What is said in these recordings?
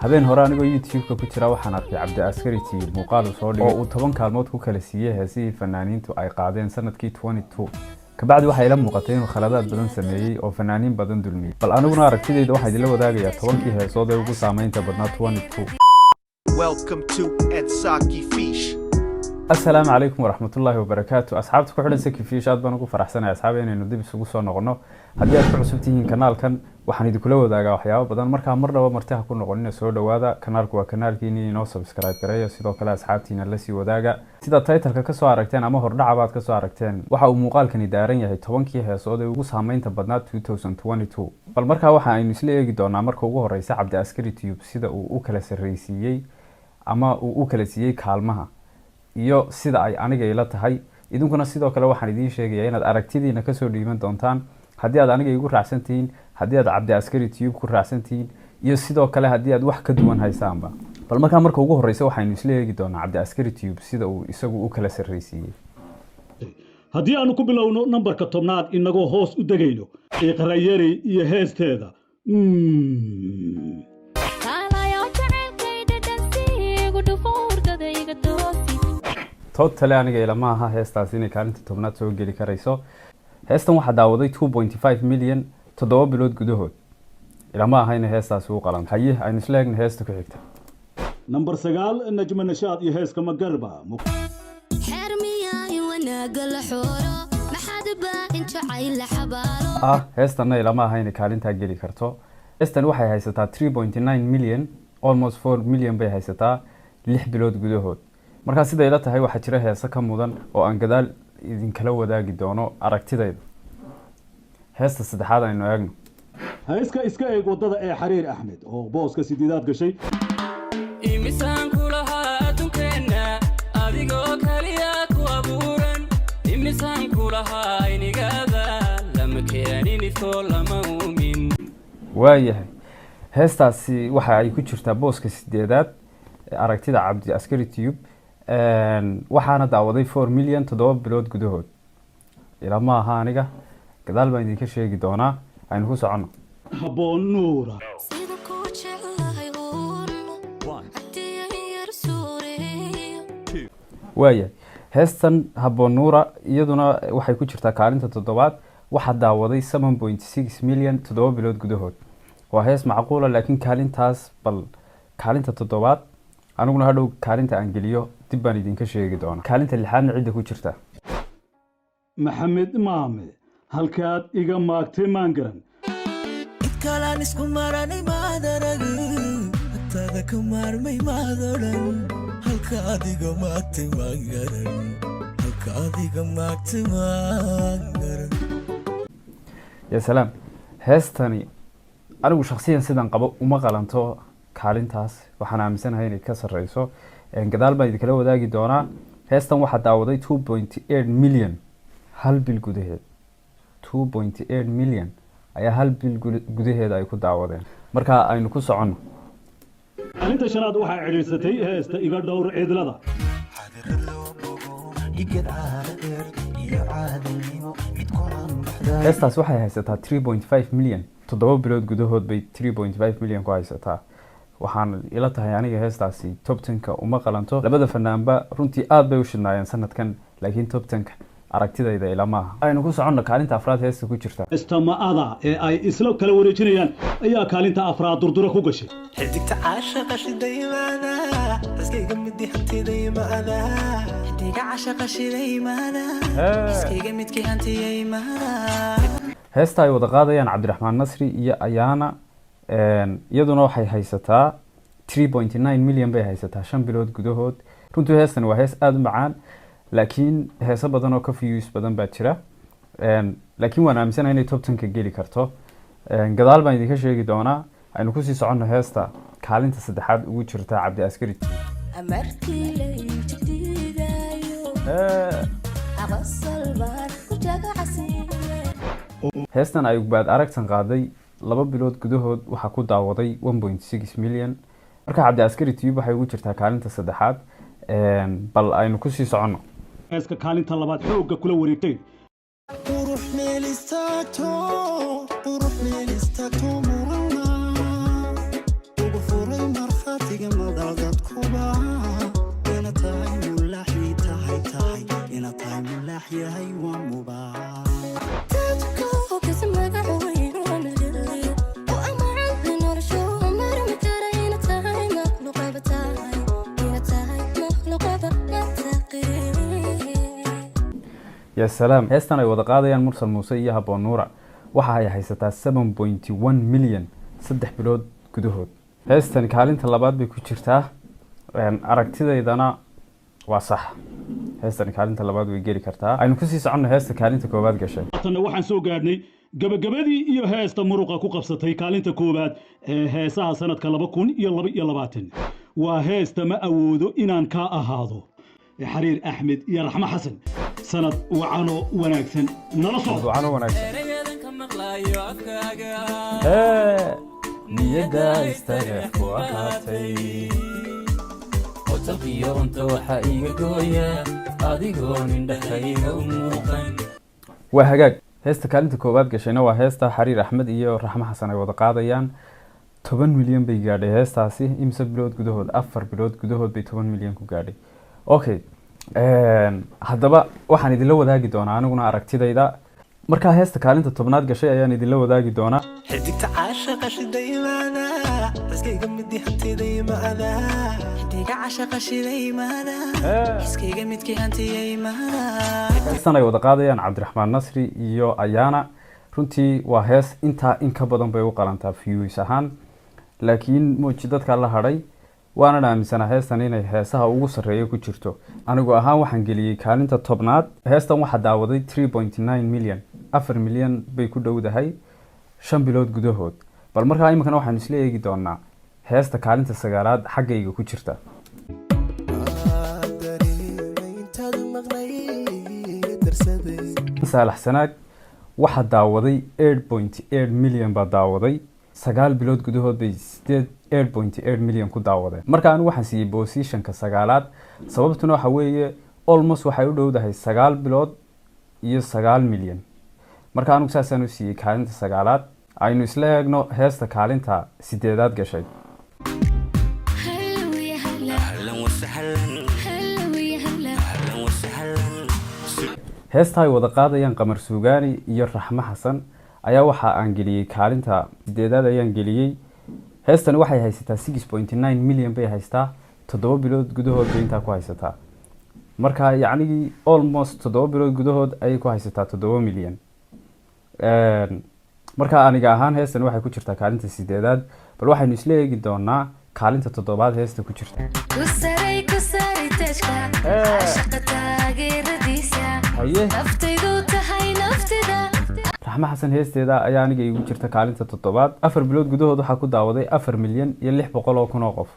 Habeen hore anigoo YouTube-ka ku jira waxaan arkay Cabdi Askari Tube muuqaal uu soo dhigay oo uu 10 kaalmood ku kala siiyey heesihii fanaaniintu ay qaadeen sanadkii 22. Kabacdi waxay ila muuqatay inuu khaladaad badan sameeyey oo fanaaniin badan dulmiyey. Bal aniguna aragtidayda waxaa idinla wadaagayaa 10kii heesood ee ugu saameynta badnaa 22. Welcome to Edsaki Fish. Asalaamu calaykum waraxmatullaahi wabarakaatu, asxaabta ku xidhan Saki Fish. Aad baan ugu faraxsanahay, asxaab, inaynu dib isugu soo noqono. Haddii aad ku cusub tihiin kanaalkan, waxaan idinkula wadaagaa waxyaabo badan. Markaa marnaba marti ha ku noqonina, soo dhowaada. Kanaalku waa kanaalkiini, inoo subscribe gareeya, sidoo kale asxaabtiina lasii wadaaga. Sidaad titleka kasoo aragteen ama hordhaca baad kasoo aragteen, waxa uu muuqaalkani daaran yahay 10kii heesood ee ugu saameynta badnaa 2022. Bal markaa waxa aynu isla eegi doonaa marka ugu horeysa Cabdi Askari Tube sida uu u kala sarreysiiyey ama uu u kala siiyey kaalmaha iyo sida ay aniga ila tahay. Idinkuna sidoo kale waxaan idiin sheegayaa inaad aragtidiina kasoo dhiiban doontaan, haddii aad aniga igu raacsan tihiin, haddii aad Cabdi Askari Tube ku raacsan tihiin, iyo sidoo kale haddii aad wax ka duwan haysaanba. Bal markaa marka ugu horeysa waxaynu isla eegi doonaa Cabdi Askari Tube sida uu isagu u kala sarreysiiyey. Haddii aanu ku bilowno nambarka 10aad, innagoo hoos u degayno, Iqrayari iyo heesteeda. Kaalayo jacaylkayda dhansiigu dhufuurdadayga toosi. Totally aniga ilama aha heestaasi inay kaalinta 10aad soo geli karayso. Heestan waxaa daawaday 2.5 milyan 7 bilood gudahood. Ilama aha inay heestaasi u qalanto. Haye, aynu isla eegna heesta ku xigta. Nambar 9, Najma Nashaad iyo heeska Magarba. Xeer miyaa in wanaaga la xooro? Maxaad baa in jacayl la xabaalo? Ah, heestanna ilama aha inay kaalintaa geli karto. Heestan waxay haysataa 3.9 million, almost 4 million bay haysataa 6 bilood gudahood. Markaa siday ila tahay, waxaa jira heese ka mudan oo aan gadaal idinkala wadaagi doono aragtidayda. Heesta saddexaad aynu eegno. Heeska Iska Eeg Waddada ee Xariir Axmed oo booska 8aad gashay. Imisaan kulahaa adduunkeenna adigoo kaliya ku abuuran? Imisaan kulahaa aynigaada lama keenin ifkoo lama uumin? Waayahay, heestaasi waxa ay ku jirtaa booska 8aad aragtida Cabdi Askari Tube, waxaana daawaday 4 milyan 7 bilood gudahood. Ilama aha aniga, gadaal baan idinka sheegi doonaa. Aynu ku soconno. Habboon Nuura. Sida ku jeclahay uurno haddii yar suureeyo. Waayahay, heestan Habboon Nuura iyaduna waxay ku jirtaa kaalinta toddobaad. Waxaa daawaday 7.6 milyan 7 bilood gudahood. Waa hees macquula, laakiin kaalintaas, bal kaalinta toddobaad, aniguna hadhow kaalinta aan geliyo dib baan idinka sheegi doonaa. Kaalinta lixaadna cidda ku jirta? Maxamed Maame, Halkaad Iga Maagtay Maan Garan. Cid kalaan isku maranay maad arag, agtaada ka maarmay maad odhan. Halka adiga maagtay maan garan, halka adiga maagtay maan garan. Ya salaam! Heestani anigu shaksiyan sidan qabo uma qalanto kaalintaas. Waxaan aaminsanahay inay ka sarreyso. Gadaal baan idinkala wadaagi doonaa. Heestan waxaa daawaday 2.8 million hal bil gudaheed. 2.8 million ayaa hal bil gudaheeda ay ku daawadeen. Marka aynu ku soconno. Kaalinta shanaad waxaa cidhiirsatay heesta Iga Dhowr Cidlada. Xadirad loo bogo dhigad caada dheer iyo caadilnimo mid ku canbaxday. Heestaas waxay haysataa 3.5 million. 7 bilood gudahood bay 3.5 million ku haysataa. Waxaan ila tahay aniga heestaasi top 10-ka uma qalanto. Labada fanaanba runtii aad bay u shidnaayeen sanadkan, laakiin top 10-ka aragtidayda ilama aha. Aynu ku soconno kaalinta afraad heesta ku jirta. Heesta Ma'ada ee ay isla kala wareejinayaan ayaa kaalinta afraad durdura ku gashay. Xidigta caashaqa shiday maada, iskayga midi hantida maada. Xidiga cashaqa shiday maada, iskayga midkii hantiyay maada. Heesta ay wada qaadayaan Cabdiraxmaan Nasri iyo Ayaana iyaduna waxay haysataa 3.9 million bay haysataa 5 bilood gudahood. Runtii heestani waa hees aada u macaan, laakiin heeso badan oo ka views badan baa jira. Laakiin waan aaminsanahay inay top 10-ka geli karto. Gadaal baan idinka sheegi doonaa. Aynu kusii soconno heesta kaalinta saddexaad ugu jirta Cabdi Askari. Amarkii layjigdiidayo aqasal baan ku jagacasiiye. Heestan ay Ugbaad Aragtan qaaday 2 bilood gudahood waxaa ku daawaday 1.6 million. Marka Cabdi Askari Tube waxay ugu jirtaa kaalinta saddexaad. Bal aynu kusii soconno. Heeska kaalinta labaad xoogga kula wareegtay. Qurux meel istaagto, qurux meel istaagto, murana ugu furay. Markhaatiga madal dadkuba ina tahay mulaaxii tahay tahay ina tahay mulaax yahay waa mubaa. Dadku kasi magac weyn waa milgeliyo oo amacalli noloshu marmi kara ina tahay makhluuqaba tahay ina tahay makhluuqaba mataqin. Ya salaam! Heestan ay wada qaadayaan Mursal Muuse iyo Haboon Nuura waxa ay haysataa 7.1 million 3 bilood gudahood. Heestan kaalinta labaad bay ku jirtaa. Aragtidaydana waa sax, heestan kaalinta labaad way geli kartaa. Aynu kusii soconno heesta kaalinta koowaad gashay. Haatanna waxaan soo gaadhnay gabagabadii iyo heesta muruqa ku qabsatay kaalinta koowaad ee heesaha sanadka 2022. Waa heesta "Ma Awoodo Inaan Kaa Ahaado" ee Xariir Axmed iyo Raxmo Xasan. Sanad wacano wanaagsan, nala socdo. Ducano wanaagsan. Erayadan ka maqlaayo afkaaga. Hee, niyadda istareex ku ahaatay. Qotalkiyo runta waxaa iiga gooya adigoon indhahayga u muuqan. Waa hagaag. Heesta kaalinta koowaad gashayna waa heesta Xariir Axmed iyo Raxmo Xasan ay wada qaadayaan. 10 milyan bay gaadhay heestaasi. Imse bilood gudahood? 4 bilood gudahood bay 10 milyan ku gaadhay. Okay, haddaba waxaan idinla wadaagi doonaa aniguna aragtidayda. Markaa heesta kaalinta 10aad gashay ayaan idinla wadaagi doonaa. Xidigta caashaqa shidaymaada, xiskayga midii hantida maada. Xidiga cashaqa shiday maada, xiskayga midkii hantiyay maada. Heestan ay wada qaadayaan Cabdiraxmaan Nasri iyo Ayaana runtii waa hees intaa in ka badan bay u qalantaa views ahaan, laakiin mooji dadkaa la hadhay. Waanan aaminsanaa heestan inay heesaha ugu sarreeya ku jirto. Anigu ahaan waxaan geliyey kaalinta 10aad. Heestan waxaa daawaday 3.9 million, 4 milyan bay ku dhowdahay, 5 bilood gudahood. Bal markaa iminkana waxaanu isla eegi doonaa heesta kaalinta sagaalaad xaggayga ku jirta. Intaad maqnay darsaday. Saalax Sanaag waxaa daawaday 8.8 million baa daawaday. 9 bilood gudahood bay sideed 8.8 million ku daawadeen. Marka anigu waxaan siiyey positionka sagaalaad, sababtuna waxa weeye almost waxay u dhowdahay 9 bilood iyo 9 milyan. Marka anigu saasaan u siiyey kaalinta sagaalaad. Aynu isla eegno heesta kaalinta sideedaad gashay. هلا ويا هلا. Ahlan wasahlan. هلا ويا هلا. Ahlan wasahlan. Heesta ay wada qaadayaan Qamar Suugaani iyo Raxmo Xasan ayaa waxa aan geliyey kaalinta sideedaad ayaan geliyey. Heestani waxay haysataa 6.9 million bay haystaa. 7 bilood gudahood bay intaa ku haysataa. Marka yacnigii almost 7 bilood gudahood ayay ku haysataa 7 milyan. Marka aniga ahaan heestani waxay ku jirtaa kaalinta sideedaad. Bal waxaynu isla eegi doonaa kaalinta toddobaad heesta ku jirta. Kusaray kusaray tajka caashaqa taageeradiisa. Haye. Naftaydu tahay naftida. Raxmo Xasan heesteeda ayaa aniga iigu jirta kaalinta toddobaad. 4 bilood gudahood waxaa ku daawaday 4,600,000 oo qof.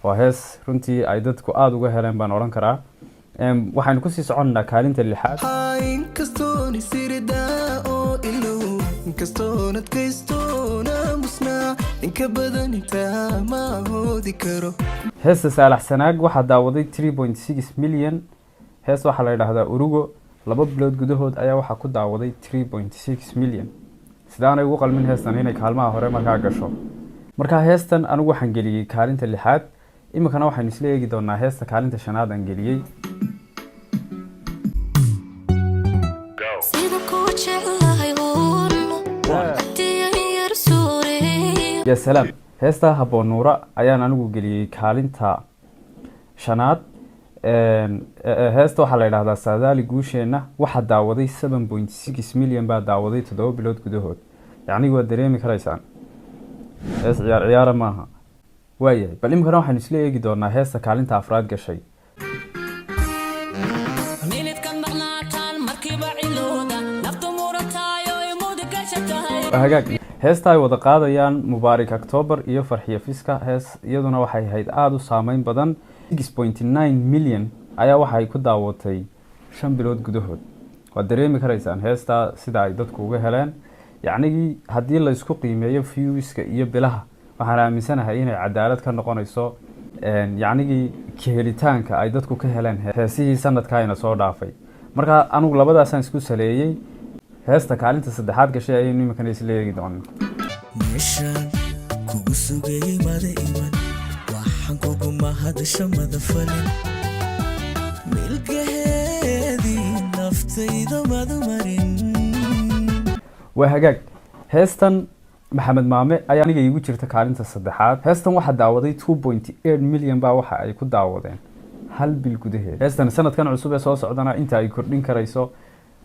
Waa hees runtii ay dadku aada uga heleen baan odhan karaa. Waxaynu kusii soconaa kaalinta lixaad. Inkastoon isiridaa oo ilow, inkastoon adkaystoon aamusnaa, inka badan intaa ma awoodi karo. Heesta Saalax Sanaag waxaa daawaday 3.6 million. Hees waxaa la yidhaahdaa Urugo. 2 bilood gudahood ayaa waxaa ku daawaday 3.6 million. Sidaanay ugu qalmin heestan inay kaalmaha hore markaa gasho. Markaa heestan anigu waxaan geliyey kaalinta lixaad. Iminkana waxaynu isla eegi doonaa heesta kaalinta shanaad aan geliyey. Sida kuu jeclahay uurno haddii yar suureeyo. Ya salaam! Heesta Haboon Nuura ayaan anigu geliyey kaalinta shanaad. Heesta waxaa la yidhahdaa Saadaali Guusheenna. Waxaa daawaday 7.6 million baa daawaday 7 bilood gudahood. Yacni waad dareemi karaysaan, hees ciyaar ciyaara maaha. Waayahay, bal iminkana waxaynu isla eegi doonaa heesta kaalinta afraad gashay. Minidka maqnaataan markiiba cilooda naftu murataayo imuudi gasha tahay. Waa hagaag. Heesta ay wada qaadayaan Mubaarik October iyo Farxiyo Fiska, hees iyaduna waxay ahayd aada u saameyn badan. 6.9 million ayaa waxay ku daawatay 5 bilood gudahood. Waad dareemi karaysaan heestaa sida ay dadku uga heleen. Yacnigii haddii la isku qiimeeyo viewska iyo bilaha, waxaan aaminsanahay inay cadaalad ka noqonayso yacnigii kahelitaanka ay dadku ka heleen heesihii sanadka ayna soo dhaafay. Marka anigu labadaasaan isku saleeyey. Heesta kaalinta saddexaad gashay ayaynu iminkana isla eegi doonaa. Meeshaan kugu sugayay mada iman. Hadasha madafalin milgaheedii naftayda madumarin. Waa hagaag. Heestan Maxamed Maame ayaa aniga iigu jirta kaalinta saddexaad. Heestan waxaa daawaday 2.8 milyan baa waxa ay ku daawadeen hal bil gudaheed. Heestan sanadkan cusub ee soo socdana inta ay kordhin karayso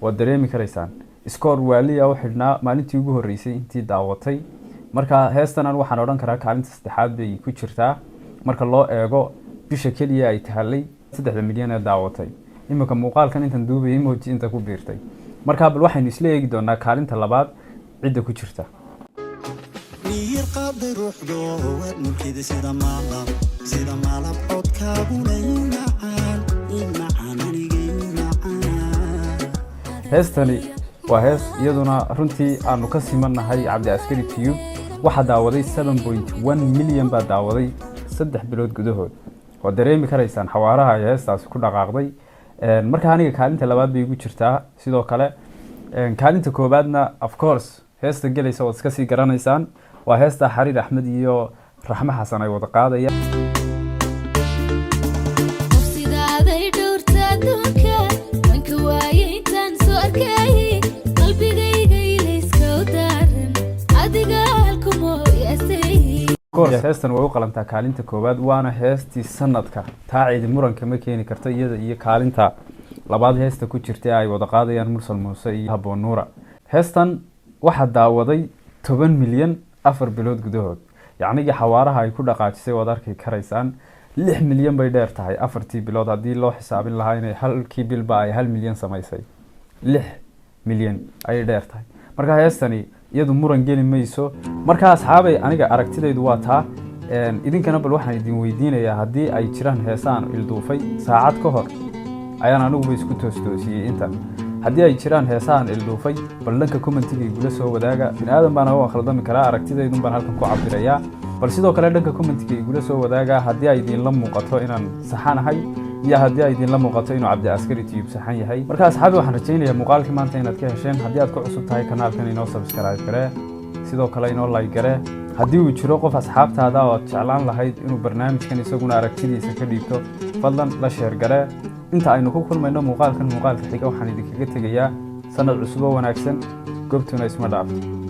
waad dareemi karaysaan. Score waaliya u xidhnaa maalintii ugu horreysay intii daawatay. Marka heestan an waxaan odhan karaa kaalinta saddexaad bay ku jirtaa marka loo eego bisha keliya ay tahalay, 3-da milyan ee daawatay. Iminka muuqaalkan intan duubayay emoji inta ku biirtay. Marka bal waxaynu isla eegi doonaa kaalinta labaad cidda ku jirta. Miyir qaaday ruuxdo waad mulkida sida maalab, sida maalab, codkaaguna ii macaan, ii macaan, aniga ii macaan. Heestani waa hees iyaduna runtii aanu ka simannahay Cabdi Askari Tube. Waxaa daawaday 7.1 milyan baa daawaday 3 bilood gudahood. Waad dareemi karaysaan xawaaraha ay heestaasi ku dhaqaaqday. Marka aniga kaalinta labaad bay igu jirtaa. Sidoo kale kaalinta koowaadna, of course, heesta gelaysa waad iska sii garanaysaan. Waa heesta Xariir Axmed iyo Raxme Xasan ay wada qaadayaan. Qof sidaaday dhowrta adduunka wanka waayay intaan soo arkay, qalbigayga ilayska u daaran adiga halkumooyaasay. Of course, heestan way u qalantaa kaalinta koowaad, waana heestii sanadka. Taa cidi muranka ma keeni karto, iyada iyo kaalinta labaad heesta ku jirta ee ay wada qaadayaan Mursal Muuse iyo Haboon Nuura. Heestan waxaa daawaday 10 milyan 4 bilood gudahood. Yacnigii xawaaraha ay ku dhaqaajisay waad arki karaysaan. 6 milyan bay dheer tahay afartii bilood. Haddii loo xisaabin lahaa inay halkii bilba ay 1 milyan samaysay, 6 milyan ayay dheer tahay. Marka heestani iyadu muran geli mayso. Marka asxaabay, aniga aragtidaydu waa taa. Idinkana bal waxaan idin weydiinayaa haddii ay jiraan heesaan ilduufay. Saacad ka hor ayaan aniguba isku toostoosiyey intan. Haddii ay jiraan heesahan ilduufay, bal dhanka commentiga igula soo wadaaga. Bini aadan baana u khaldami karaa, aragtidaydun baan halkan ku cabirayaa. Bal sidoo kale dhanka commentiga igula soo wadaaga haddii ay idinla muuqato inaan saxanahay iyo haddii ay idinla muuqato inuu Cabdi Askari Tube saxan yahay. Marka asxaabi, waxaan rajaynayaa muuqaalkii maanta inaad ka hesheen. Haddii aad ku cusub tahay kanaalkan, inoo subscribe garee, sidoo kale inoo like garee. Haddii uu jiro qof asxaabtaada oo aad jeclaan lahayd inuu barnaamijkan isaguna aragtidiisa ka dhiibto, fadlan la share garee. Inta aynu ku kulmayno muuqaalkan muuqaalka xiga, waxaan idinkaga tegayaa sanad cusub oo wanaagsan. Goobtuna isma dhaafto.